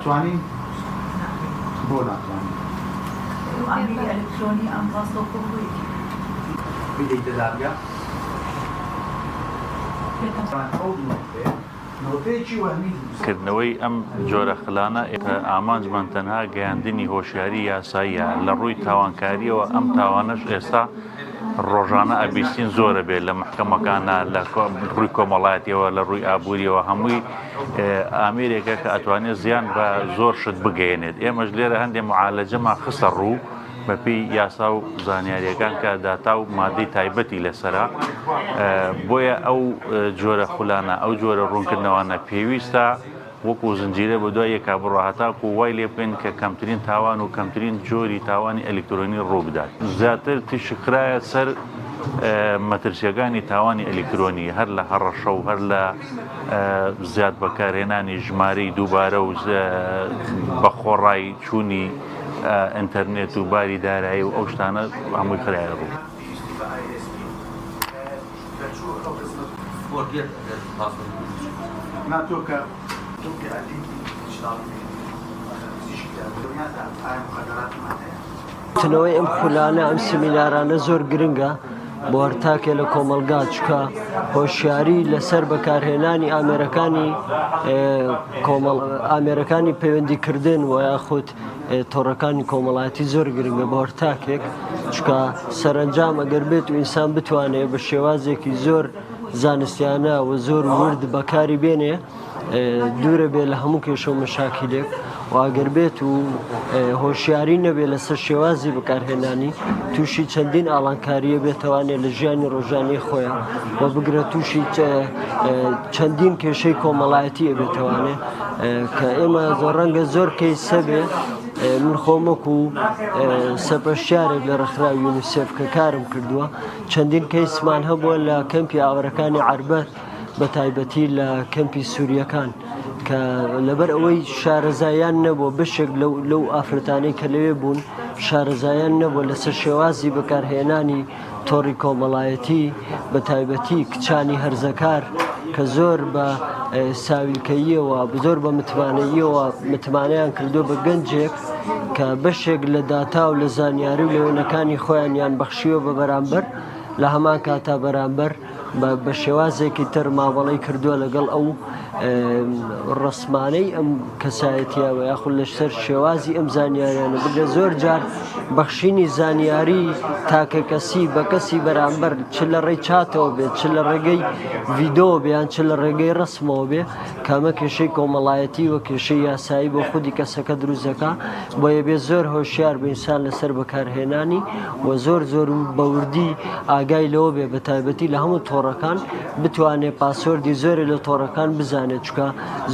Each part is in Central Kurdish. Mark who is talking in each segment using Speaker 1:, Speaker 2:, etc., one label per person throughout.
Speaker 1: ئەتوانین؟ بۆ ناتوانین؟
Speaker 2: ئامێری ئەلکترۆنی ئەم ڕاستەوخۆ خۆیەتی.
Speaker 1: بیدەیتە دادگا؟ ئەو نۆکەیە نۆکەیەکی وەهمی دروست.
Speaker 3: کردنەوەی ئەم جۆرە خلانە ئامانجمان تەنها گەیاندنی هۆشیاری یاساییە لە ڕووی تاوانکاریەوە ئەم تاوانەش ئێستا ڕۆژانە ئەبیستین زۆرە بێت لە محکەمەکانە لە ڕووی کۆمەڵایەتیەوە لە ڕووی ئابووریەوە هەمووی ئامێرێکە کە ئەتوانێت زیان بە زۆر شت بگەیەنێت ئێمەش لێرە هەندێک معالەجەمان خستە ڕوو بەپێی یاسا و زانیاریەکان کە داتا و مادەی تایبەتی لەسرە بۆیە ئەو جۆرە خولانە ئەو جۆرە ڕوونکردنەوانە پێویستە وەکو زنجیرە بەدوای یەکا بڕوا هەتاکو وای لێ بکەین کە کەمترین تاوان و کەمترین جۆری تاوانی ئەلیکترۆنی ڕووبدات. زیاتر تیشک خرایە سەر مەترسیەکانی تاوانی ئەلیکترۆنی هەر لە هەڕەشە و هەر لە زیاد بەکارهێنانی ژمارەی دووبارە و بەخۆڕایی چوونی ئینتەرنێت و باری دارایی و ئەو شتانە هەمووی خرایە ڕوو.
Speaker 1: پێویستی بە ئای ئێس پی دەرچوو ئەو خزمەت.
Speaker 4: فۆرگێت ئەگەر پاسۆرد دروست بکەیت.
Speaker 1: نا تۆ کە تۆ کە ئەدیبی دیجیتاڵی بی ئەخر پزیشکی داد دڵنیاتە ئایا موخەدەراتمان هەیە؟
Speaker 5: وتنەوەی ئەم خولانە ئەم سمینارانە زۆر گرنگە بۆ هەر تاکێ لە کۆمەڵگا چکە هۆشیاری لەسەر بەکارهێنانی ئامێرەکانی کۆمەڵ ئامێرەکانی پەیوەندیکردن و یاخود تۆڕەکانی کۆمەڵایەتی زۆر گرنگە بۆ هەر تاکێک چکە سەرنجام ئەگەر بێت و ئینسان بتوانێت بە شێوازێکی زۆر زانستیانە و زۆر ورد بەکاری بێنێ دوورە بێ لە هەموو کێشە و مەشاکیلێک و ئەگەر بێت و هۆشیاری نەبێ لەسەر شێوازی بەکارهێنانی تووشی چەندین ئاڵانکاریە بێتوانێت لە ژیانی ڕۆژانی خۆیان و بگرە تووشی چەندین کێشەی کۆمەڵایەتی ئەبێتوانێ کە ئێمە زۆر ڕەنگە زۆر کەیسە بێ من خۆم وەکو سەرپەرشتیارێک لە ڕێکخراوی یونیسێف کە کارم کردووە چەندین کەیسمان هەبووە لە کەمپی ئاوارەکانی عەربەت بە تایبەتی لە کەمپی سووریەکان کە لەبەر ئەوەی شارەزایان نەبووە بەشێک لەو لەو ئافرەتانەی کە لەوێ بوون شارەزایان نەبووە لەسەر شێوازی بەکارهێنانی تۆڕی کۆمەڵایەتی بە تایبەتی کچانی هەرزەکار کە زۆر بە ساویلکەییەوە زۆر بە متمانەییەوە متمانەیان کردو بە گەنجێک کە بەشێک لە داتا و لە زانیاری و لە وێنەکانی خۆیانیان بەخشیوە بە بەرامبەر لە هەمان کاتا بەرامبەر بە شێوازێکی تر مامەڵەی کردووە لەگەڵ ئەو ڕسمانەی ئەم کەسایەتیە و یاخود لەسەر شێوازی ئەم زانیاریانە بگرە زۆر جار بەخشینی زانیاری تاکەکەسی بە کەسی بەرامبەر چ لە ڕێی چاتەوە بێت چ لە ڕێگەی ڤیدۆ بیان چ لە ڕێگەی ڕسمەوە بێ کامە کێشەی کۆمەڵایەتی و کێشەی یاسایی بۆ خودی کەسەکە دروست دەکا بۆیە بێ زۆر هۆشیار بە ئینسان لەسەر بەکارهێنانی و زۆر زۆر بەوردی ئاگای لەوە بێ بە تایبەتی لە هەموو تۆڕەکان بتوانێ پاسۆردی زۆرێ لە تۆڕەکان بزانێت چکە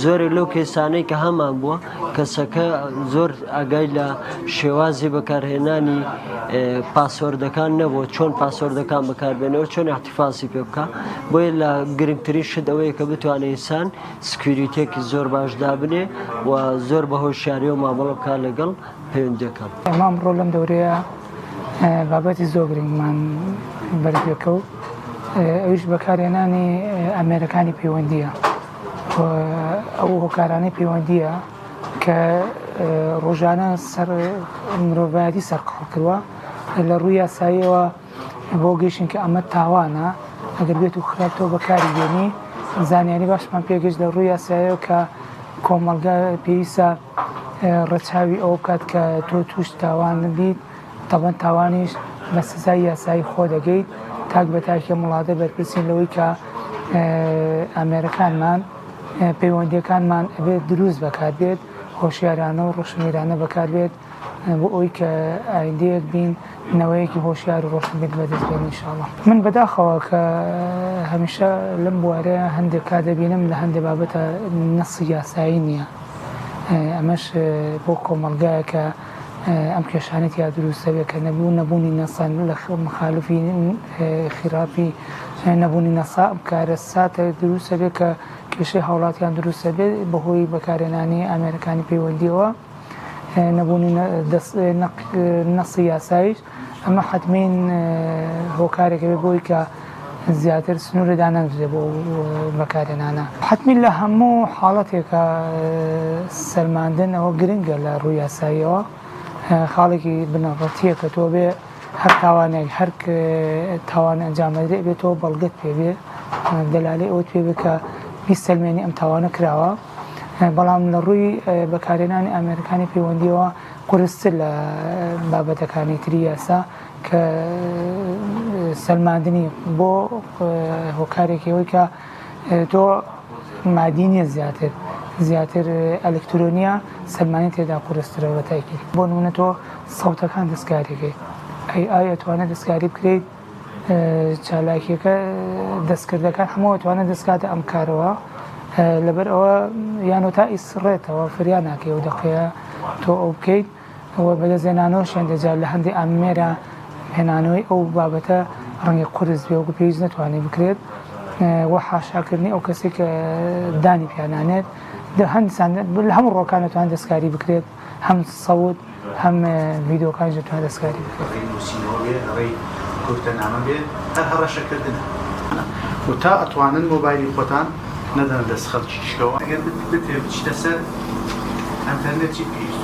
Speaker 5: زۆرێک لەو کەیسانەی کە هەمان بووە کەسەکە زۆر ئاگای لە شێوازی بەکارهێنانی پاسۆردەکان نەبووە چۆن پاسۆردەکان بەکاربێنەوە چۆن احتفاظی پێ بکە بۆیە لە گرنگترین شت ئەوەیە کە بتوانێت ئینسان security ێکی زۆر باش دابنێ و زۆر بە هۆشیاریەوە مامەڵە بکات لەگەڵ پەیوەندیەکان.
Speaker 6: ئێمە ئەمڕۆ لەم دەورەیە بابەتی زۆر گرنگمان بەرگوێ کەوت ئەویش بەکارهێنانی ئامێرەکانی پەیوەندییە ئەو هۆکارانەی پەیوەندییە کە ڕۆژانە سەر مرۆڤایەتی سەرقاڵ کردووە لە ڕووی یاساییەوە بۆ گەیشتین کە ئەمە تاوانە ئەگەر بێت و خراپ تۆ بەکاری بێنی زانیاری باشمان پێگەشت لە ڕووی یاسایەوە کە کۆمەڵگا پێویستە ڕەچاوی ئەوە بکات کە تۆ توش تاوان بیت تەبەن تاوانیش بە سزای یاسایی خۆ دەگەیت تاک بە تاکی ئەم وڵاتە بەرپرسین لەوەی کە ئامێرەکانمان پەیوەندیەکانمان ئەبێت دروست بەکاربێت هۆشیارانە و ڕۆشنبیرانە بەکاربێت بۆ ئەوەی کە ئایندەیەک بین نەوەیەکی هۆشیار و ڕۆشنبیر بەدەست بێنین ان شاء اللە. من بەداخەوە کە هەمیشە لەم بوارەیە هەندێک کات دەبینم لە هەندێک بابەتە نەسی یاسایی نییە ئەمەش بۆ کۆمەڵگایە کە ئەم کێشانەی تیا دروست دەبێت کە نەبوو نەبوونی نەسە لە مخالفی خراپی نەبوونی نەسا ئەم کارەساتە دروست دەبێت کە کێشەی هاوڵاتیان دروست دەبێت بەهۆی بەکارهێنانی ئامێرەکانی پەیوەندیەوە. نەبوونی نەسی یاسایش ئەمە حەتمین هۆکارێکە بێ بۆی کە. زیاتر سنوورە دانەنرێ بۆ بەکارهێنانە. حەتمی لە هەموو حاڵەتێکا سەلماندن ئەوە گرنگە لە ڕووی یاساییەوە خاڵێکی بنەڕەتییە کە تۆ بێ هەر تاوانێک هەر تاوان ئەنجام بدرێ بێت تۆ بەڵگەت پێ بێ دەلالەی ئەوت پێ بێ کە بیسەلمێنی ئەم تاوانە کراوە بەڵام لە ڕووی بەکارهێنانی ئامێرەکانی پەیوەندیەوە قورستر لە بابەتەکانی تری یاسا کە سەلماندنی بۆ هۆکارێکی ئەوەی کە تۆ مادی نییە زیاتر زیاتر ئەلکترۆنیە سەلمانی تێدا قورسترە بە تاکید بۆ نمونە تۆ سەوتەکان دەستکاریەکەی ئەی ئای ئەتوانێت دەستکاری بکرێت چالاکیەکە دەستکردەکان هەموو ئەتوانێت دەستکاتە ئەم کارەوە لەبەر ئەوە یانۆ تا ئیسڕێتەوە فریا ناکەی و دەقەیە تۆ ئەو بکەیت و بەدەستهێنانەوەش هێندە جار لە هەندێ ئامێرە هێنانەوەی ئەو بابەتە ڕەنگە قورس بێ وەکو پێویست نەتوانێت بکرێت و حاشاکردنی ئەو کەسێک کە دانی پیانانێت هەندسان لە هەموو ڕۆکان دەتوان دەستکاری بکرێت هەم سەوت هەم ڤیدیۆکانیش دەتوان دەستکاری بکرێت.
Speaker 1: ڕێی نووسینەوە بێ، ڕێی کورتەنامە بێ، هەر هەڕەشەکردنە. و تا ئەتوانن مۆبایلی خۆتان نەدەنە دەست خەڵکیشەوە. ئەگەر بتەوێ بچیتە سەر ئەنتەرنێت چیت پێویستە؟